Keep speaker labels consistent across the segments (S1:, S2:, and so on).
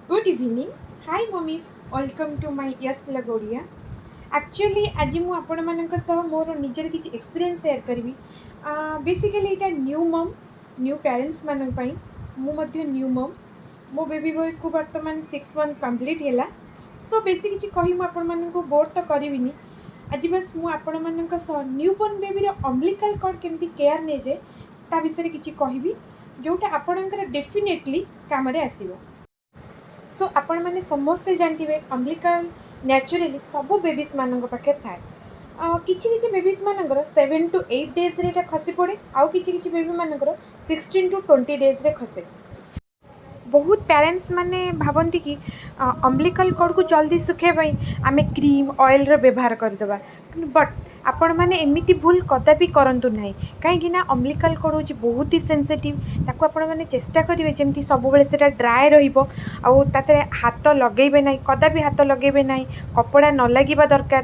S1: Good evening, hi mummies, welcome to my Yes Blog Odia. Actually ଆଜି ମୁଁ ଆପଣମାନଙ୍କ ସହ ମୋର ନିଜର କିଛି ଏକ୍ସପିରିଏନ୍ସ ସେୟାର କରିବି। ବେସିକାଲି ଏଇଟା ନ୍ୟୁ ମମ୍, ନ୍ୟୁ ପ୍ୟାରେଣ୍ଟସ୍ମାନଙ୍କ ପାଇଁ। ମୁଁ ମଧ୍ୟ ନ୍ୟୁ ମମ୍। ମୋ ବେବି ବୟକୁ ବର୍ତ୍ତମାନ 6 ମନ୍ଥ କମ୍ପ୍ଲିଟ୍ ହେଲା। ସୋ ବେଶୀ କିଛି କହି ମୁଁ ଆପଣମାନଙ୍କୁ ବୋର୍ ତ କରିବିନି। ଆଜି ବାସ୍ ମୁଁ ଆପଣମାନଙ୍କ ସହ ନ୍ୟୁ ବର୍ନ ବେବିର ଅମ୍ବ୍ଲିକାଲ୍ କର୍ଡ଼ କେମିତି କେୟାର ନିଆଯାଏ, ତା ବିଷୟରେ କିଛି କହିବି, ଯେଉଁଟା ଆପଣଙ୍କର ଡେଫିନେଟଲି କାମରେ ଆସିବ। ସୋ ଆପଣମାନେ ସମସ୍ତେ ଜାଣିଥିବେ, ଅମ୍ବ୍ଲିକାଲ୍ ନ୍ୟାଚୁରାଲି ସବୁ ବେବିସ୍ମାନଙ୍କ ପାଖରେ ଥାଏ। କିଛି କିଛି ବେବିସ୍ମାନଙ୍କର 7 ଟୁ 8 ଡେଜ୍ରେ ଏଇଟା ଖସି ପଡ଼େ, ଆଉ କିଛି କିଛି ବେବିମାନଙ୍କର 16 ଟୁ 20 ଡେଜ୍ରେ ଖସେ। ବହୁତ ପ୍ୟାରେଣ୍ଟସ୍ ମାନେ ଭାବନ୍ତି କି ଅମ୍ବ୍ଲିକାଲ୍ କର୍ଡ଼କୁ ଜଲ୍ଦି ଶୁଖାଇବା ପାଇଁ ଆମେ କ୍ରିମ୍, ଅଏଲ୍ର ବ୍ୟବହାର କରିଦେବା। କିନ୍ତୁ ବଟ୍ ଆପଣମାନେ ଏମିତି ଭୁଲ କଦାପି କରନ୍ତୁ ନାହିଁ, କାହିଁକି ନା ଅମ୍ବ୍ଲିକାଲ୍ କର୍ଡ଼ ହେଉଛି ବହୁତ ହି ସେନ୍ସିଟିଭ୍। ତାକୁ ଆପଣମାନେ ଚେଷ୍ଟା କରିବେ ଯେମିତି ସବୁବେଳେ ସେଇଟା ଡ୍ରାଏ ରହିବ ଆଉ ତାଥିରେ ହାତ ଲଗେଇବେ ନାହିଁ, କଦାପି ହାତ ଲଗେଇବେ ନାହିଁ। କପଡ଼ା ନ ଲାଗିବା ଦରକାର।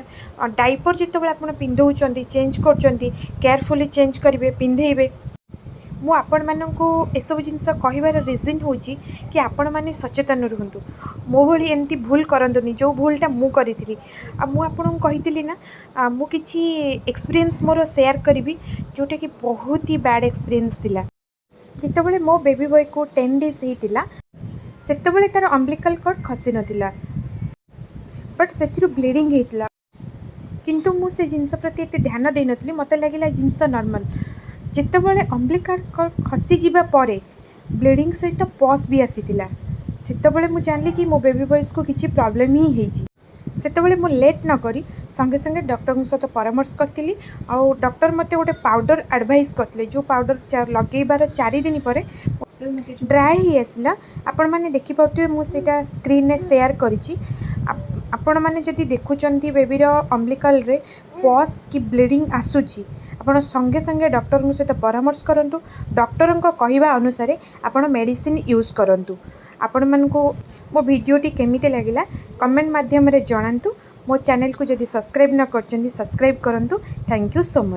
S1: ଡାଇପର୍ ଯେତେବେଳେ ଆପଣ ପିନ୍ଧଉଛନ୍ତି, ଚେଞ୍ଜ କରୁଛନ୍ତି, କେୟାରଫୁଲି ଚେଞ୍ଜ କରିବେ, ପିନ୍ଧେଇବେ। ମୁଁ ଆପଣମାନଙ୍କୁ ଏସବୁ ଜିନିଷ କହିବାର ରିଜନ୍ ହେଉଛି କି ଆପଣମାନେ ସଚେତନ ରୁହନ୍ତୁ, ମୋ ଭଳି ଏମିତି ଭୁଲ କରନ୍ତୁନି, ଯେଉଁ ଭୁଲଟା ମୁଁ କରିଥିଲି। ଆଉ ମୁଁ ଆପଣଙ୍କୁ କହିଥିଲି ନା, ମୁଁ କିଛି ଏକ୍ସପିରିଏନ୍ସ ମୋର ସେୟାର କରିବି, ଯେଉଁଟାକି ବହୁତ ହି ବ୍ୟାଡ଼୍ ଏକ୍ସପିରିଏନ୍ସ ଥିଲା। ଯେତେବେଳେ ମୋ ବେବି ବୟକୁ 10 ଡେଜ୍ ହେଇଥିଲା, ସେତେବେଳେ ତା'ର ଅମ୍ବ୍ଲିକାଲ୍ କର୍ଡ଼ ଖସି ନଥିଲା, ବଟ୍ ସେଥିରୁ ବ୍ଲିଡ଼ିଂ ହେଇଥିଲା। କିନ୍ତୁ ମୁଁ ସେ ଜିନିଷ ପ୍ରତି ଏତେ ଧ୍ୟାନ ଦେଇନଥିଲି। ମୋତେ ଲାଗିଲା ଏ ଜିନିଷ ନର୍ମାଲ୍। ଯେତେବେଳେ ଅମ୍ବ୍ଲିକାଲ୍ କର୍ଡ଼ ଖସିଯିବା ପରେ ବ୍ଲିଡ଼ିଂ ସହିତ ପସ୍ ବି ଆସିଥିଲା, ସେତେବେଳେ ମୁଁ ଜାଣିଲି କି ମୋ ବେବି ବୟକୁ କିଛି ପ୍ରୋବ୍ଲେମ୍ ହିଁ ହେଇଛି। ସେତେବେଳେ ମୁଁ ଲେଟ୍ ନକରି ସଙ୍ଗେ ସଙ୍ଗେ ଡକ୍ଟରଙ୍କ ସହିତ ପରାମର୍ଶ କରିଥିଲି ଆଉ ଡକ୍ଟର ମୋତେ ଗୋଟେ ପାଉଡ଼ର ଆଡ଼ଭାଇସ୍ କରିଥିଲେ, ଯେଉଁ ପାଉଡ଼ର ଲଗେଇବାର 4 ଦିନ ପରେ ଡ୍ରାଏ ହେଇ ଆସିଲା। ଆପଣମାନେ ଦେଖିପାରୁଥିବେ, ମୁଁ ସେଇଟା ସ୍କ୍ରିନ୍ରେ ସେୟାର କରିଛି। ଆପଣମାନେ ଯଦି ଦେଖୁଛନ୍ତି ବେବିର ଅମ୍ବ୍ଲିକାଲରେ ପସ୍ କି ବ୍ଲିଡ଼ିଂ ଆସୁଛି, ଆପଣ ସଙ୍ଗେ ସଙ୍ଗେ ଡକ୍ଟରଙ୍କ ସହିତ ପରାମର୍ଶ କରନ୍ତୁ। ଡକ୍ଟରଙ୍କ କହିବା ଅନୁସାରେ ଆପଣ ମେଡ଼ିସିନ ୟୁଜ୍ କରନ୍ତୁ। ଆପଣମାନଙ୍କୁ ମୋ ଭିଡ଼ିଓଟି କେମିତି ଲାଗିଲା, କମେଣ୍ଟ ମାଧ୍ୟମରେ ଜଣାନ୍ତୁ। ମୋ ଚ୍ୟାନେଲକୁ ଯଦି ସବସ୍କ୍ରାଇବ୍ ନ କରିଛନ୍ତି, ସବସ୍କ୍ରାଇବ୍ କରନ୍ତୁ। Thank you so much.